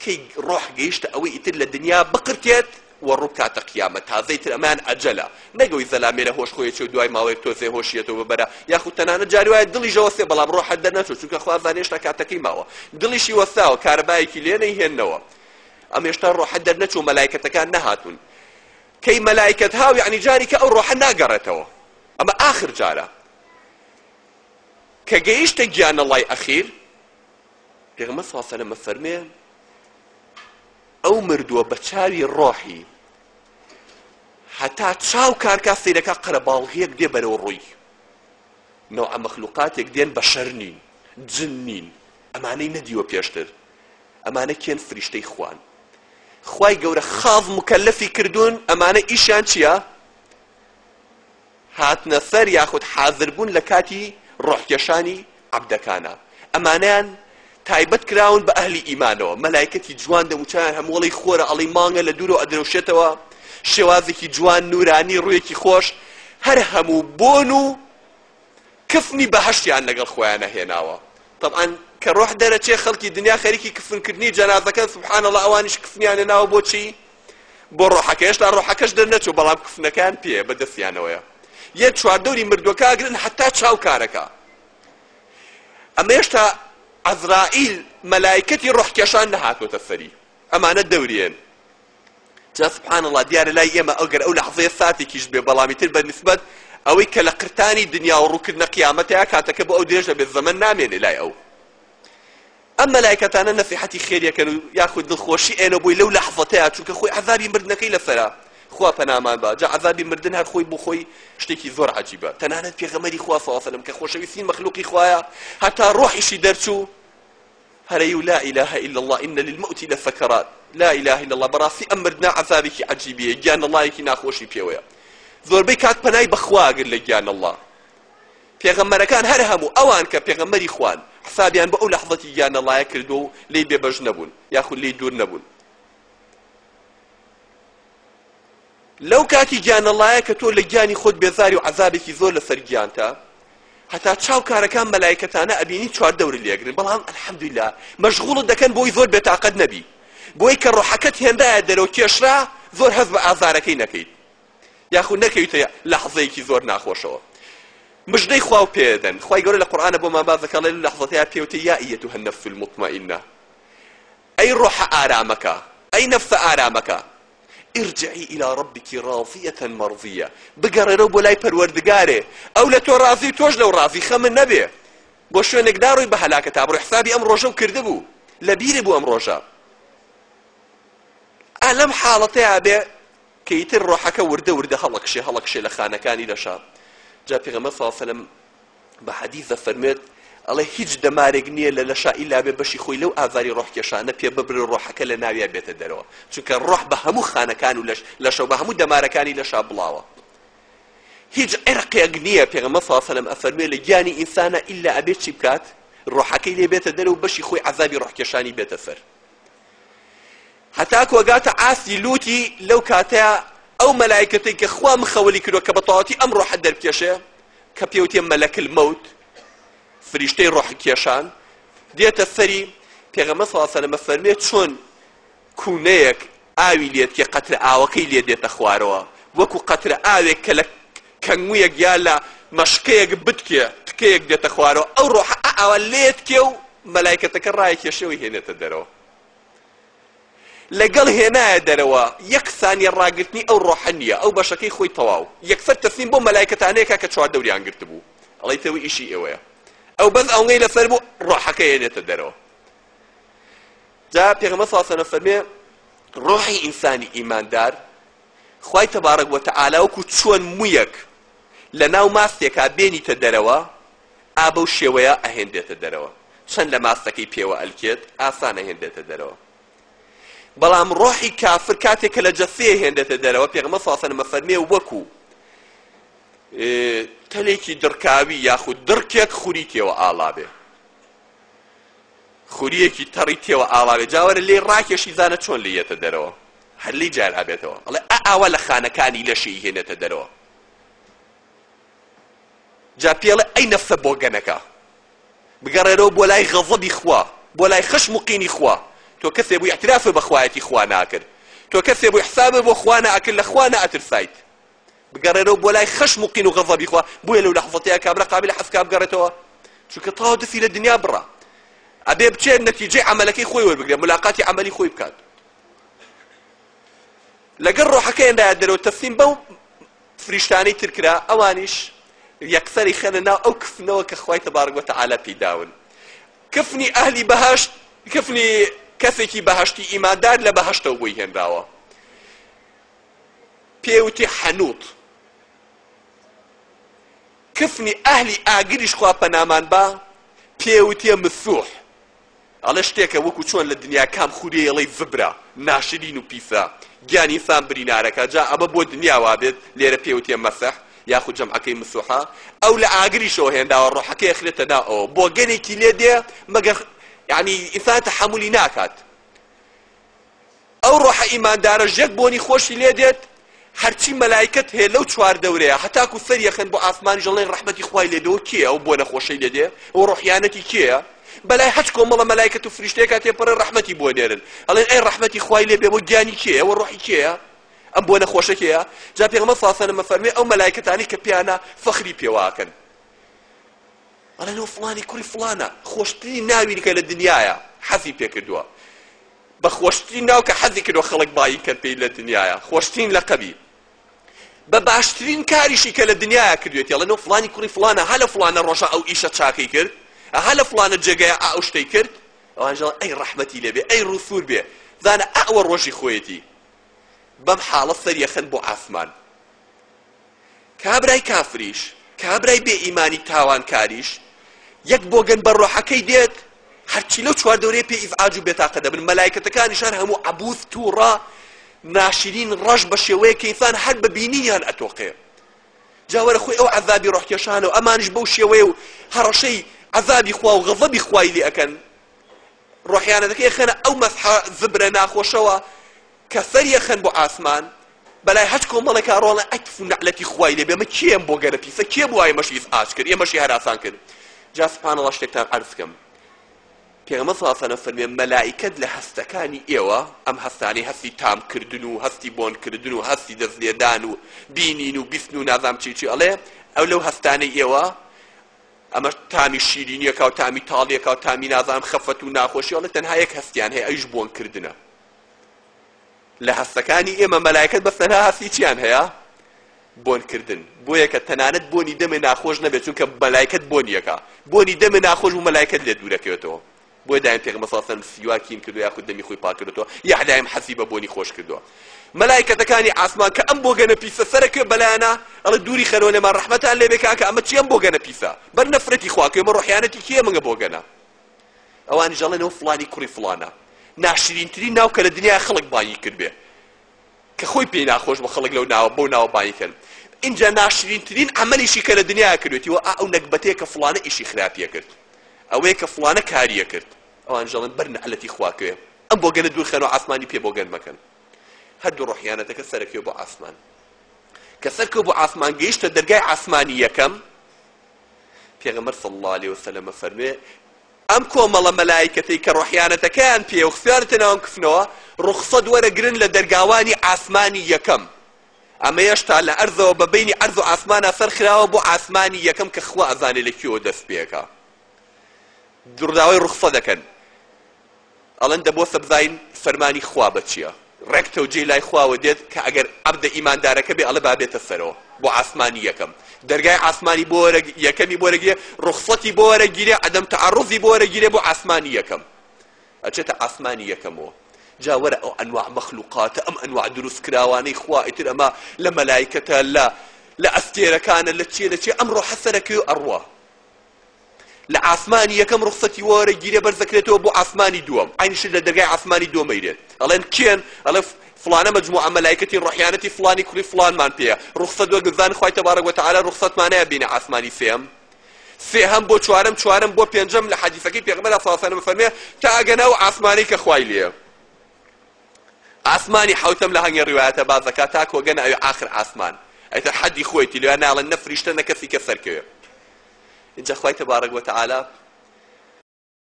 کەی ڕۆح گەیشتە ئەوەی ئیتر لە دنیا بقرتێت و ڕووبکاتە قیامەت تازە ئیتر ئەمەیان ئەجەلە نەک ئەوەی زەلامێ لە هۆش خۆی ئەچێ و دوای ماوەیەک تۆزێ هۆشی یەتەوە بەبەرە یاخود تەنانەت جاری وایە دڵیش ئەوەستێ بەڵام ڕۆح هەر دەرنەچووە چونکە خوا زانێ هێشتا کاتەکەی ماوە دڵیشی وەستاوە کارەبایەکی لێ نەیهێننەوە ئەم هێشتا ڕۆحە دەرنەچووە مەلایکەتەکان نەهاتوون کەی مەلایکەت هاو یەعنی جاری کە ئەو ڕۆحە ناگەڕێتەوە ئەمە ئاخر جارە کە گەیشتە گیانەڵای ئەخیر پێغەمبەر صلی اللە علیه و سلم ئەفەرموێ ئەو مردووە بە چاوی ڕۆحی هەتا چاو کارکا سەیرەکا قەرەباڵغیەک دێ بەرەو ڕووی نەوعە مەخلوقاتێک دێن بەشەر نین جن نین ئەمانەی نەدیوە پێشتر ئەمانە کێن فریشتەی خوان خوای گەورە خاڵ مکەلەفی کردوون ئەمانە ئیشیان چییە؟ هاتنە سەر یاخود حازر بوون لە کاتی ڕۆحکێشانی عەبدەکانا ئەمانەیان تایبەت کراون بە ئەهلی ئیمانەوە مەلایکەتی جوان دەموچاویان هەموو ئەڵێی خۆرە ئەڵێی مانگە لە دوورەوە ئەدرەوشێتەوە شێوازێکی جوان نورانی ڕوویەکی خۆش هەر هەموو بۆن و کفنی بەهەشتیان لەگەڵ خۆیانە هێناوە تەبعەن کە ڕۆح دەرەچێ خەڵکی دنیا خەریکی کفنکردنی جەنازەکەن سبحان اللە ئەوانیش کفنیان هێناوە بۆچی بۆ ڕۆحەکە هێشتا ڕۆحەکەش دەرنەچوو بەڵام کفنەکەیان پێیە بە دەستیانەوەیە یە چواردەوری مردووەکە ئەگرن هەتا چاو کارەکە ئەمە هێشتا عەزرائیل مەلایکەتی ڕۆحکێشان نەهاتووەتە سەری ئەمانە دەورێن جا سبحان اللە دیارە لای ئێمە ئەگەر ئەو لەحزەیە ساتێکیش بێ بەڵامی تر بە نسبەت ئەوەی کە لە قرتانی دنیا و ڕووکردنە قیامەتەیە کاتەکە بۆ ئەو درێژ دەبێت زەمەن نامێنێ لای ئەو ئەم مەلایکەتانە نەسیحەتی خێریەکەن و یاخود دڵخۆشی ئێنە بۆی لەو لەحزەتەیە چونکە خۆی عەزابی مردنەکەی لەسەرە خوا پەنامان با جا عەزابی مردن هەر خۆی بۆ خۆی شتێکی زۆر عەجیبە تەنانەت پێغەمبەری خوا صلی الله علیه و سلم کە خۆشەویستین مەخلوقی خوایە هەتا ڕۆحیشی دەرچوو هەرەی و لا اله الا اللە ان للموت لسکرات لا اله الا اللە بەڕاستی ئەم مردنە عەزابێکی عەجیبیە گیانەڵایەکی ناخۆشی پێوەیە زۆربەی کات پەنای بەخوا ئەگر لە گیانەڵا پێغەمبەرەکان هەر هەموو ئەوان کە پێغەمبەری خوان حسابیان بۆ ئەو لەحزەتی گیانەڵایە کردووە و لێی بێبەش نەبوون یاخود لێی دوور نەبوون لەو کاتی گیانەڵایە کە تۆ لە گیانی خۆت بێزاری و عەزابێکی زۆر لەسەر گیانتە هەتا چاو کارەکان مەلایکەتانە ئەبینی چواردەورت لێگرن بەڵام الحمدللە مەشغوڵت دەکەن بۆی زۆر بێتاقەت نەبی بۆی کە ڕۆحەکەت هێنرایە دەرەوە کێشرا زۆر هەست بە ئازارەکەی نەکەیت یاخود نەکەویتە لەحزەیەکی زۆر ناخۆشەوە مژدەی خوا و پێدەن خوای گەورە لە قورئانە بۆمان باس دەکات لەو لەحزەتەیا پێوتە یا ئیەتها النفس المطمئنە ئەی ڕۆحە ئارامەکە ئەی نەفسە ئارامەکە ارجعی الی ربک راضیە مرضیە، بگەڕێرەوە بۆ لای پەروەردگارێ ئەو لە تۆ ڕازی و تۆش لەو ڕازی، خەمت نەبێ بۆ شوێنێک ناڕۆی بە هەلاکەتا بڕۆی، حسابی ئەم ڕۆژەو کردبوو، لە بیرت بوو ئەم ڕۆژە. ئا لەم حاڵەتەیا بێ کە ئیتر ڕۆحەکە وردە وردە هەڵەکشێ هەڵەکشێ لە خانەکانی لەشا، جا پێغەمبەر صلی اللە علیە وسلم بە حەدیث دەفەرموێت، ئەڵێ هیچ دەمارێک نییە لە لەشا ئیلا بێ بەشی خۆی لەو ئازاری ڕۆحکێشانە پێ ببرێ و ڕۆحەکە لە ناویا بێتە دەرەوە، چونکە ڕۆح بە هەموو خانەکان و لەش لەشە و بە هەموو دەمارەکانی لەشا بڵاوە. هیچ عرقێک نییە پێغەمبەر صلی اللە علیه و سلم ئەفەرموێ لە گیانی ئینسانا ئیلا ئەبێ چی بکات؟ ڕۆحەکەی لێ بێتە دەرەوە و بەشی خۆی عەزابی ڕۆحکێشانی بێتە سەر. هەتاکو ئەگاتە ئاستی لوتی لەو کاتەیا ئەو مەلایکەتەی کە خوا مخەولی کردوە کە بەتەواوەتی ئەم ڕۆحە دەربکێشێ کە پێوتێ مەلەک الموت فریشتەی ڕۆح کێشان دێتە سەری پێغەمبەر صلی الله علیه و سلم فەرمێ چۆن کوونەیەک ئاوی لێت کێ قەترە ئاوەکەی لێ دێتە خوارەوە وەکو قەترە ئاوێک کە لە کەنگویەک یا لە مەشکەیەک بتکێ تکەیەک دێتە خوارەوە ئەو ڕۆحە ئاوا لێت کێ و مەلایکەتەکە ڕایکێشێ و هێنێتە دەرەوە لەگەڵ هێنایە دەرەوە یەک سانیە ڕاگرتنی ئەو ڕۆحە نیە ئەو بەشەکەی خۆی تەواو یەکسەر تەسلیم بەو مەلایکەتانەیە کا کە چواردەوریان گرتبوو ئەڵێی تەوە ئیشی ئێوەیە ئەو بەس ئەونگەی لەسەر بوو ڕۆحەکە هێنێتە دەرەوە جا پێغەمبەر صلی الله علیه و سلم فەرمێ ڕۆحی ئینسانی ئیماندار خوای تبارک وتعالی وەکو چۆن مویەک لە ناو ماستێکا بێنیتە دەرەوە ئا بەو شێوەیە ئەهێنرێتە دەرەوە چەند لە ماستەکەی پێوە ئەلکێت ئاسان ئەهێنرێتە دەرەوە بەڵام ڕۆحی کافر کاتێک کە لە جەستەیە هێنرێتە دەرەوە پێغەمبەر صلی الله علیه و سلم فەرمێ وەکو تەلێکی دڕکاوی یاخود دڕکێک خوری تێوە ئاڵابێ خوریەکی تەڕی تێوە ئاڵاوێ جاوەرە لێی ڕاکێشی زانە چۆن لێ یەتە دەرەوە هەر لێی جارابێتەوە ئەڵێ ئا ئاوا لە خانەکانی لەشی هێنێتە دەرەوە جا پێڵێ ئەی نەفسە بۆگەنەکە بگەڕێرەوە بۆ لای غەزەبی خوا بۆ لای خشم و قینی خوا. تۆ کەسێ بووی ئیعترافت بە خوایەتی خوا ناکرد، تۆ کەسێ بووی حسابت بۆ خوا نەئەکرد، لە خوا نەئەترسایت. بگەڕێرەوە بۆ لای خەشم و قین و غەزەبی خوا. بۆیە لەو لەحزەتەیا کابرا قابیلە حەز کا بگەڕێتەوە، چونکە تەواو دەستی لە دنیا بڕا، ئەبێ بچێت نەتیجەی عەمەلەکەی خۆی وەربگرێ، ملاقاتی عەمەلی خۆی بکات. لەگەڵ ڕۆحەکە هێنرایە دەرەوە، تەسلیم بەو فریشتانەی تر کرا، ئەوانیش یەکسەری خەنە ناو ئەو کفنەوە کە خوای تبارک وتعالی پێی داون. کفنی ئەهلی بەهەشت، کفنی کەسێکی بەهەشتی ئیماندار لە بەهەشتەوە بۆی هێنراوە، پێی وتی حەنوط. کفنی ئەهلی ئاگریش خوا پەنامان با پێی وتیە مسوح. ئەڵێ شتێکە وەکو چۆن لە دنیا کام خوریەی ئەڵێی زبرە، ناشرین و پیسە، گیانی ئینسان برینارەکا، جا ئەمە بۆ دنیا وابێت لێرە پێی وتیە مەسح یاخود جەمعەکەی مسوحە، ئەو لە ئاگریشەوە هێنراوە ڕۆحەکەی ئەخرێتە ناو ئەوە بۆگەنێکی لێ دێ مەگەر یانی ئینسان تەحەمولی ناکات. ئەو ڕۆحە ئیماندارەش یەک بۆنی خۆشی لێ دێت، هەرچی مەلایکەت هەیە لەو چواردەورەیە هەتاکو سەری ئەخەن بۆ ئاسمانیش ئەڵێن ڕەحمەتی خوای لێ بێ ئەوە کێیە ئەو بۆنە خۆشەی لێ دێ ئەوە ڕۆحیانەتی کێیە بەلای هەچ کۆمەڵە مەلایکەت و فریشتەیەکا تێپەڕێ ڕەحمەتی بۆ نێرن ئەڵێن ئەی ڕەحمەتی خوای لێ بێ بۆ گیانی کێیە ئەوە ڕۆحی کێیە ئەم بۆنە خۆشە کێیە جا پێغەمبەر صلی الله علیه و سلم فەرمی ئەو مەلایکەتانی کە پێیانە فەخری پێواکەن ئەڵێن ئەو فڵانی کوڕی فڵانە خۆشترین ناوی کە لە دنیایە حەزی پێکردووە بە خۆشترین ناو کە حەزی کردوە خەڵک بایی کەن پێی لە دنیایا خۆشترین لەقەبی بە باشترین کاریشی کە لە دنیایا کردوێتی ئەڵێن ئەو فڵانی کوڕی فڵانە ها لە فڵانە ڕۆژە ئەو ئیشە چاکەی کرد ها لە فڵانە جێگەیە ئا ئەو شتەی کرد ئەوانیش ئەڵێن ئەی ڕەحمەتی لێ بێ ئەی ڕووسوور بێ زانە ئا ئەوە ڕۆژی خۆیەتی بەم حاڵە سەریەخەن بۆ ئاسمان کابرای کافریش، کابرای بێ ئیمانی تاوانکاریش، یەک بۆگەن بە ڕۆحەکەی دێت، هەرچی لەو چواردەورەیە پێ ئیزعاج و بێتاقە دەبن، مەلایکەتەکانیش هەر هەموو عەبوس، تووڕە، ناشرین، ڕەش بە شێوەیەک کە ئینسان هەر بە بینینیان ئەتۆقێ. جا وەرە خۆی ئەو عەزابی ڕۆحکێشانە و ئەمانیش بەو شێوەیە و هەڕەشەی عەزابی خوا و غەزەبی خوای لێ ئەکەن، ڕۆحیانەتەکەی ئەخەنە ئەو مەسحە زبرە ناخۆشەوە کە سەری ئەخەن بۆ ئاسمان، بەلای هەچ کۆمەڵێکا ڕۆڵە ئەی تف و نەعلەتی خوای لێ بێ ئەمە کێیە ئەم بۆگەنە پیسە کێ بوو ئێمەشی ئیزعاج کرد ئێمەشی هەراسان کرد جا سبحان اللە شتێکتان عەرز کەم پێغەمبەر صلی اللە علیه و سلم فەرمووی مەلائیکەت لە هەستەکانی ئێوە ئەم هەستانەی هەستی تام کردن و هەستی بۆن کردن و هەستی دەست لێدان و بینین و بیستن و نازام چی چی ئەڵێ ئەو لەو هەستانەی ئێوە ئەمە تامی شیرینیەکە و تامی تاڵیەکە و تامی نازانم خەفەت و ناخۆشی ئەڵێ تەنها یەک هەستیان هەیە ئەویش بۆن کردنە لە هەستەکانی ئێمە مەلایکەت بەس تەنها هەستی چیان هەیە؟ بۆن کردن. بۆیە کە تەنانەت بۆنی دەمێ ناخۆش نەبێت چونکە مەلایکەت بۆنیەکا. بۆنی دەمێ ناخۆش بوو مەلایکەت لێت دوورەکەوێتەوە. بۆیە دایم پێغەمبەر صلی اللە علیه و سلم سیواکین کردووە یاخود دەمی خۆی پاک کردۆتەوە یا دایم حەزی بە بۆنی خۆش کردووە. مەلایکەتەکانی ئاسمان کە ئەم بۆگەنە پیسە سەرەکوێ بەلایانە ئەڵێ دووری خەرەوە لێمان ڕەحمەتان لێبێ کاکە ئەمە چیە ئەم بۆگەنە پیسە بەر نەفرەتی خوا کوێ ئەمە ڕۆحیانەتی کێیە منگە بۆگەنە ئەوانیش ئەڵێن ئەوە فڵانی کوڕی فڵانە ناشرینترین ناو کە لە دنیا خەڵک بانگی کردبێ کە خۆی پێی ناخۆش بە خەڵک لەو ناوە بەو ناوە بانگی کەن ئینجا ناشرینترین عەمەلیشی کە لە دنیا کردوێتی و ئەو نەگبەتەیە کە فڵانە ئیشی خراپیە کرد ئەوەیە کە فڵانە کاریە کرد ئەوانیش ئەڵێن بەر نەعلەتی خوا کوێ ئەم بۆگەنە دوور خەنەوە ئاسمانی پێ بۆگەن مەکەن هەردوو ڕۆحیانەتەکە سەرەکیە بۆ ئاسمان کە سەرکەوت بۆ ئاسمان گەیشتە دەرگای ئاسمانی یەکەم پێغەمبەر صلی اللە علیە وسلم ئەفەرموێ، ئەم کۆمەڵە مەلایکەتەی کە ڕۆحیانەتەکەیان پێیە و خستویانەتە ناو ئەم کفنەوە، ڕوخسەت وەرەگرن لە دەرگاوانی ئاسمانی یەکەم. ئەمە یەشتا لە ئەرزەوە بە بەینی ئەرز و ئاسمانا سەرخراوە بۆ ئاسمانی یەکەم کە خوا ئەزانێ لە کوێوە دەست پێکا. داوای ڕوخسە دەکەن. ئەڵێن دە بۆسە بزانین فەرمانی خوا بە چیە؟ ڕێک تەوجیه لای خواوە دێت کە ئەگەر عەبدە ئیماندارەکە بێ ئەڵێ با بێتە سەرەوە بۆ عاسمانی یەکەم دەرگای عاسمانی بۆ وەرە یەکەمی بۆ وەرەگیرێ ڕوخسەتی بۆ وەرەگیرێ عەدەم تەعەڕوزی بۆ وەرەگیرێ بۆ عاسمانی یەکەم ئەچێتە عاسمانی یەکەمەوە جا وەرە ئەو ئەنواع مەخلوقاتە ئەم ئەنواع دروستکراوانەی خوا ئیتر ئەمە لە مەلایکەتە لە لە ئەستێرەکانە لە چیە لە چیە ئەم ڕۆحە سەرەکەی و ئەڕوا لە عاسمانی یەکەم ڕوخسەتی وەرەگیرێ بەرزەکرێتەوە بۆ عاسمانی دووەم عەینی شت لە دەرگای عاسمانی دووەم ئەیرێت ئەڵێن کێن ئەڵێ فڵانە مەجموعە مەلایکەتی ڕۆحیانەتی فڵانی کوڕی فڵانمان پێیە ڕوخسەت وەرگرت بزانن خوای تەبارەک وتەعالا ڕوخسەتمان نایە بێینە عاسمانی سێیەم سێهەم بۆ چوارەم چوارەم بۆ پێنجەم لە حەدیسەکەی پێغەمبەر صلی الله علیه و سلم فەرمێ تا ئەگەنە ئەو عاسمانەی کە خوای لێیە ئاسمانی حەوتەم لە هەنگێ ڕیوایەتە باس دەکات تا کۆگەنە ئەوێ ئاخر ئاسمان ئەیتر حەدی خۆیەتی لەوێ ناڵێن نە فریشتە نە کەسی کە سەرکەوێ ئینجا خوای تبارک وتعالی.